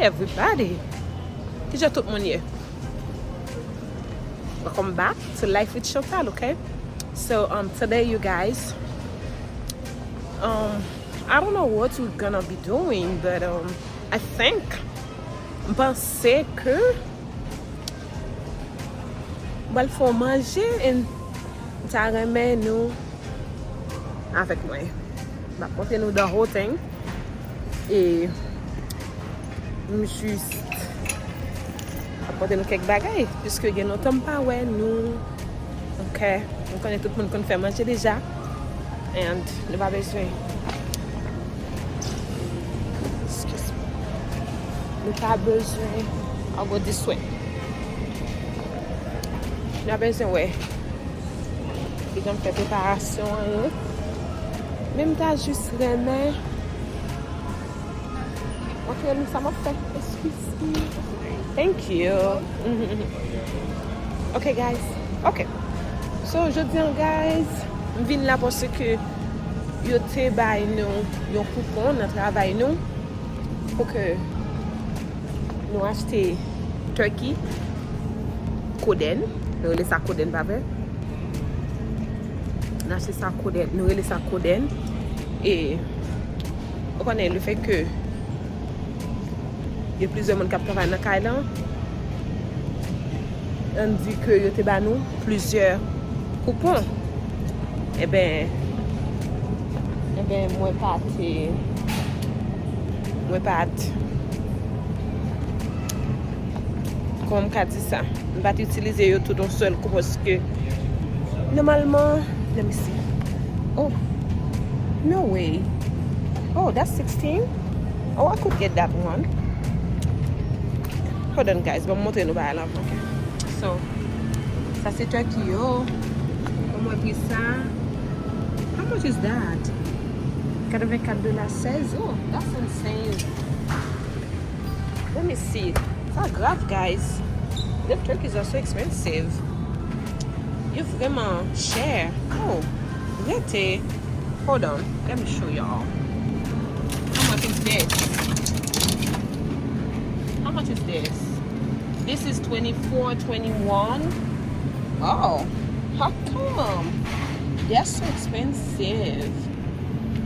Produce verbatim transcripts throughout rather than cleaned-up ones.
Everybody. Kijan tout moun ye? Welcome back to Life with Chantal, okay? So, um, today, you guys, um, I don't know what we're gonna be doing, but, um, I think, m panse ke m pral fè yon manje, and m ta renmen nou avèk mwen. M ap montre nou the whole thing. E m jis ap montre nou kèk bagay, piske gen lontan m pa wè nou. Ok, nou konnen tout moun konn fè manje deja. And nou pa bezwen. Excuse me. Nou pa bezwen. I'll go this way. Nou pa bezwen wè. Li janm fè preparasyon an ye. Men m ta jis renmen montre nou sa m ap fè. Excuse me. Thank you. Ok, guys. Ok. So, jodi an, guys, m vin la paske yo te bay nou yon koupon nan travay nou pou ke nou achte turkey, kodenn. Nou rele sa kodenn, pa vre? Nou achte sa kodenn, nou rele sa kodenn. E, ou konnen, le fè ke gen plizyè moun k ap travay nan kay lan, ann di ke yo te ba nou plizyè koupon. Eben, eben, mwen pa te, mwen pa t, kòman m ka di sa? M pa t itilize yo tout yon sèl kou, paske nòmalman, let me see. Oh, no way. Oh, that's sixteen. Oh, I could get that one. Hold on, guys, ban m montre nou bagay lan avan. So, sa se turkey yo. Ban mwen pri sa. How much is that? Katrevenkat dola sèz. Oh, that's insane. Let me see. Sa grav, guys. The turkeys are so expensive. Yo vrèman chè. Oh, rete. Hold on. Let me show y'all. How much is this? How much is this? This is twenty-four, twenty-one. Oh, how come? That's so expensive.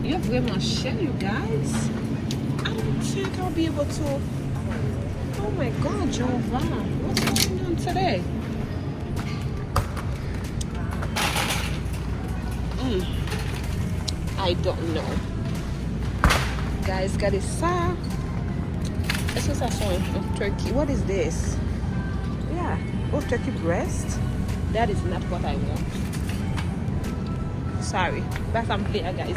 Yo vrèman chè, you guys. I don't think I'll be able to. Oh my God, Jehovah. What's going on today? Mm. I don't know. Guys, gade sa. Èske sa se yon, yon turkey? What is this? Yeah. Oh, turkey breast? That is not what I want. Sorry. Ba sa m vle a, guys.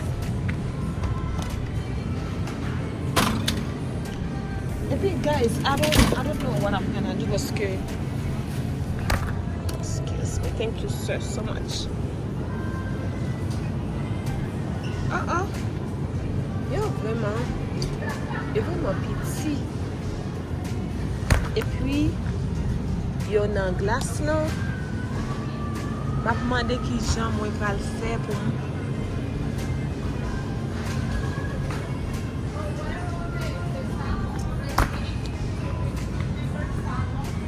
Epi, guys, I don't, I don't know what I'm gonna do paske, excuse me, thank you, sir, so much. Uh-uh. Yo vrèman, yo vrèman piti. Epi, yo nan glas lan. M ap mande kijan mwen pral fè pou m.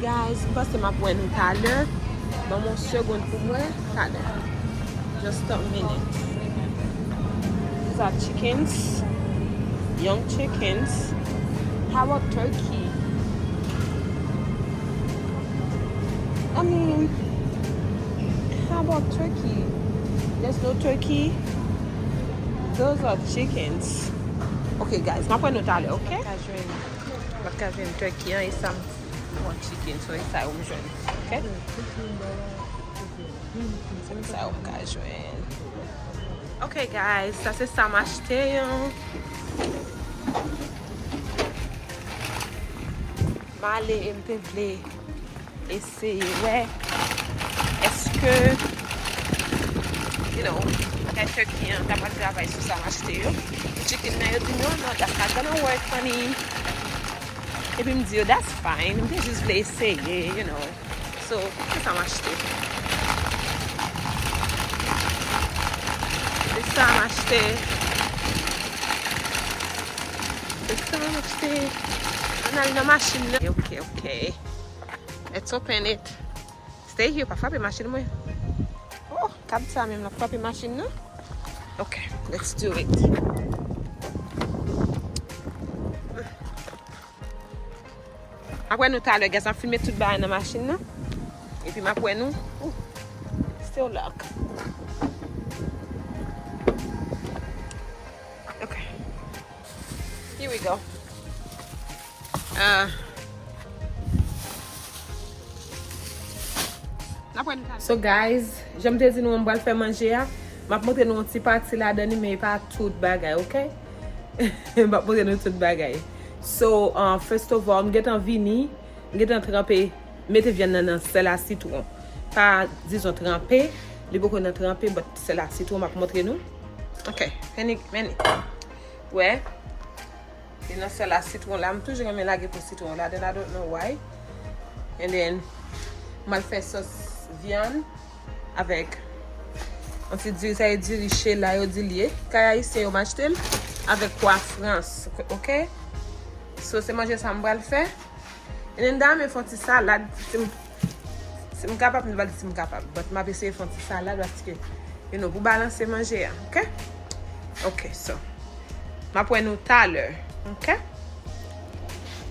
Guys, m panse m ap wè nou talè. Ban m yon segonn pou m wè talè. Just a minute. These are chickens. Young chickens. How about turkey? I mean, how about turkey? There's no turkey. Those are chickens. Ok, guys, m ap wè nou talè, ok? M pa ka jwenn, m pa ka jwenn turkey an, e sa m, m wè chicken, so e sa yo m jwenn, ok? Sa yo m ka jwenn. Ok, guys, sa se sa m achte yo. M ale e m te vle eseye wè èske, you know, bagay turkey an ta pral travay sou sa m achte yo. Chicken nan, yo di, "No, no, that's not gonna work, honey." Epi m di yo, "That's fine." M te jis vle eseye, you know. So, se sa m achte. Se sa m achte. Se sa m achte. N al nan machin nan. Ok, ok. Let's open it. Stay here, pa frape machin mwen. Oh, kab sa menm la frape machin nan. Ok, let's do it. Apre nou talè, guys, m ap filme tout bagay nan machin nan. Epi m ap wè nou. Ooh, still lock. Ok. Here we go. Uh, n ap wè nou talè. So guys, jan m te di nou m pral fè manje a, m ap montre nou yon ti pati ladan li, men e pa tout bagay, ok? M ap montre nou tout bagay. So, uh, first of all, m gentan vini, m gentan tranpe, mete vyann nan nan sèl a sitwon. Pa, dizon, tranpe, li poko nan tranpe, but sèl a sitwon, m ap montre nou. Ok, men, men, wè, li nan sèl a sitwon la, m toujou renmen lage po sitwon ladan, I don't know why. And then, m al fè sòs vyann avèk yon ti diri, sa e diri Shela yo di l ye. Kay Ayisyen yo m achte l avèk pwa Frans, ok? So, se manje sa m pral fè. And then, dayè, m fè yon ti salad. Si m, si m kapab, m pa di si m kapab. But m ap eseye fè yon ti salad paske, you know, pou balanse manje a, ok? Ok, so. M ap wè nou talè, ok?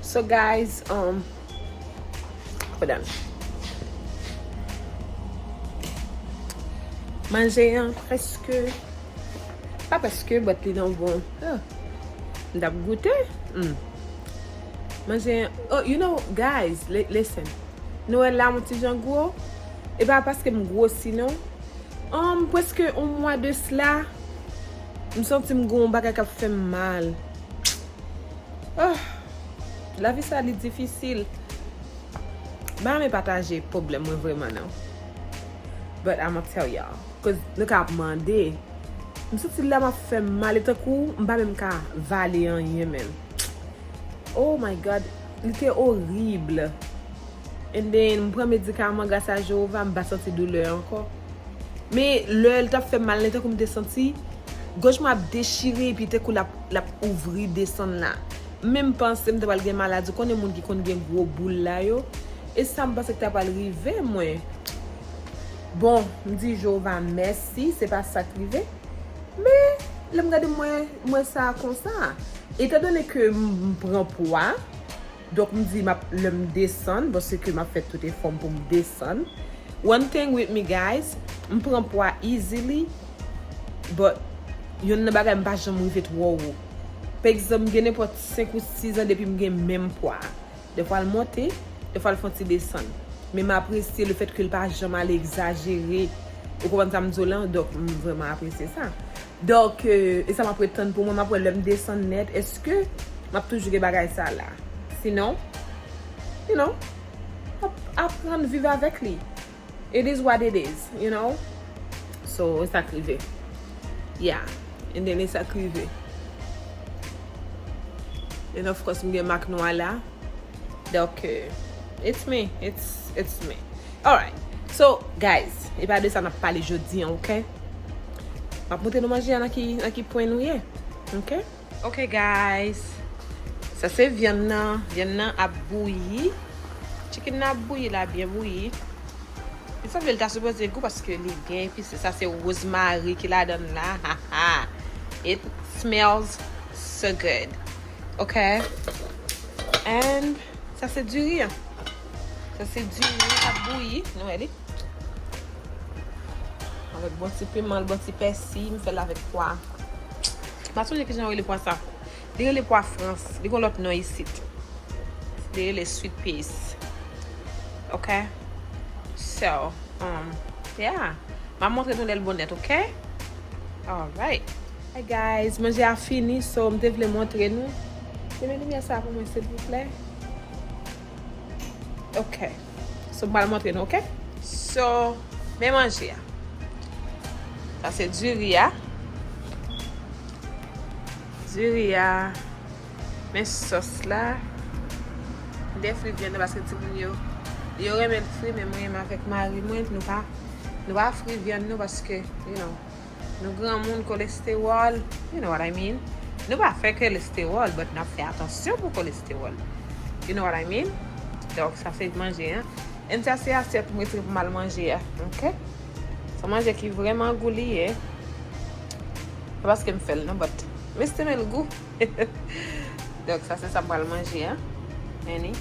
So, guys, um, hold on. Manje an prèske, pa prèske, but li nan bon. Ah. M t ap goute. Mm. Manje an, oh, you know, guys, li-, listen. Nou wè la m ti jan gwo. E pa paske m gwosi, non. Um, prèske yon mwa de sila, m santi m gen yon bagay k ap fè m mal. Ah, lavi sa, li difisil. M pa renmen pataje pwoblèm mwen vrèman, non. But I'ma tell y'all. 'Cause nou ka ap mande. M santi la m ap fè m mal, e tankou m pa menm ka vale anyen menm. Oh my God, li te orib. And then, m pran medikaman, gras a Jewova, m pa santi doulè ankò. Men lè l t ap fè m mal, li tankou m te santi gòj mwen ap dechire, epi tankou l ap, l ap ouvri desann la. M menm panse m te pral gen maladi, konnen moun ki konn gen gwo boul la yo. E sa m panse ki ta pral rive mwen. Bon, m di Jewova mèsi, se pa sa k rive. Men, lè m gade mwen, mwen sa konsa. Etandone ke m, m pran pwa, donk m di m ap, lè m desann, paske m ap fè tout efò m pou m desann. One thing with me, guys, m pran pwa easily, but youn nan bagay m pa janm rive twò wo. Pa egzanp, m gen nenpòt senk ou sis an depi m gen menm pwa. Defwa l monte, defwa l fè yon ti desann. Men m apresye lefètke l pa janm ale egzajere. Ou konprann sa m di w lan? Donk, m vrèman apresye sa. Donk, euh, e sa m ap ret tann pou mwen, m ap wè lè m desann nèt, èske m ap toujou gen bagay sa la? Sinon, you know, ap-, aprann viv avèk li. It is what it is, you know? So, e sa k rive. Yeah. And then e sa k rive. And of course, m gen mak nwa la. Donk, euh, it's me. It's, it's me. Alright. So, guys, e pa de sa n ap pale jodi an, ok? M ap montre nou manje a nan ki, nan ki pwen nou ye. Ok? Ok, guys. Sa se vyann nan. Vyann nan ap bouyi. Chicken nan ap bouyi la, byen bouyi. Li sanble l ta sipoze gou paske li byen epise. Sa se wozmari ki ladan l la. Ha, ha. It smells so good. Ok. And sa se diri an. Sa se diri k ap bouyi. Nou wè li. Avèk bon ti piman, bon ti pèsi, m fè l avèk pwa. M pa sonje kijan yo rele pwa sa. Li rele pwa Frans. Li gon lòt non isit. Li rele sweet peas. Ok? So, um, yeah. M ap montre nou lè l bon nèt, ok? Alright. Hi guys, manje a fini, so m te vle montre nou. Limen limyè sa pou mwen, silvouplè. Ok. So, m pral montre nou, ok? So, men manje a. Sa se diri a. Diri a. Men sòs la. M te fri vyann nan paske timoun yo, yo renmen l fri, men mwen menm avèk mari mwen, nou pa, nou pa fri vyann nou paske, you know, nou granmoun, kolestewòl, you know what I mean? Nou pa fè kolestewòl, but n ap fè atansyon pou kolestewòl. You know what I mean? Donk, sa se manje an. And sa se asyèt m retire pou m al manje a. Ok? Se manje ki vrèman gou li ye. Se paske m fè l, non, but m estime l gou. Donk, sa se sa m pral manje a. Annie.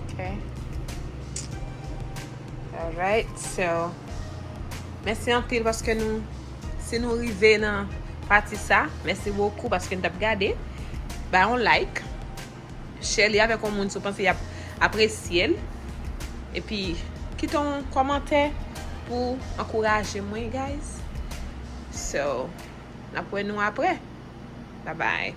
Ok. Alright, so, mèsi anpil paske nou, si nou rive nan pati sa, mèsi bokou paske nou t ap gade. Bay yon like, share li avèk yon moun si w panse y ap apresye l. Epi, kite yon kòmantè pou ankouraje mwen, guys. So, n ap wè nou apre. Bye bye.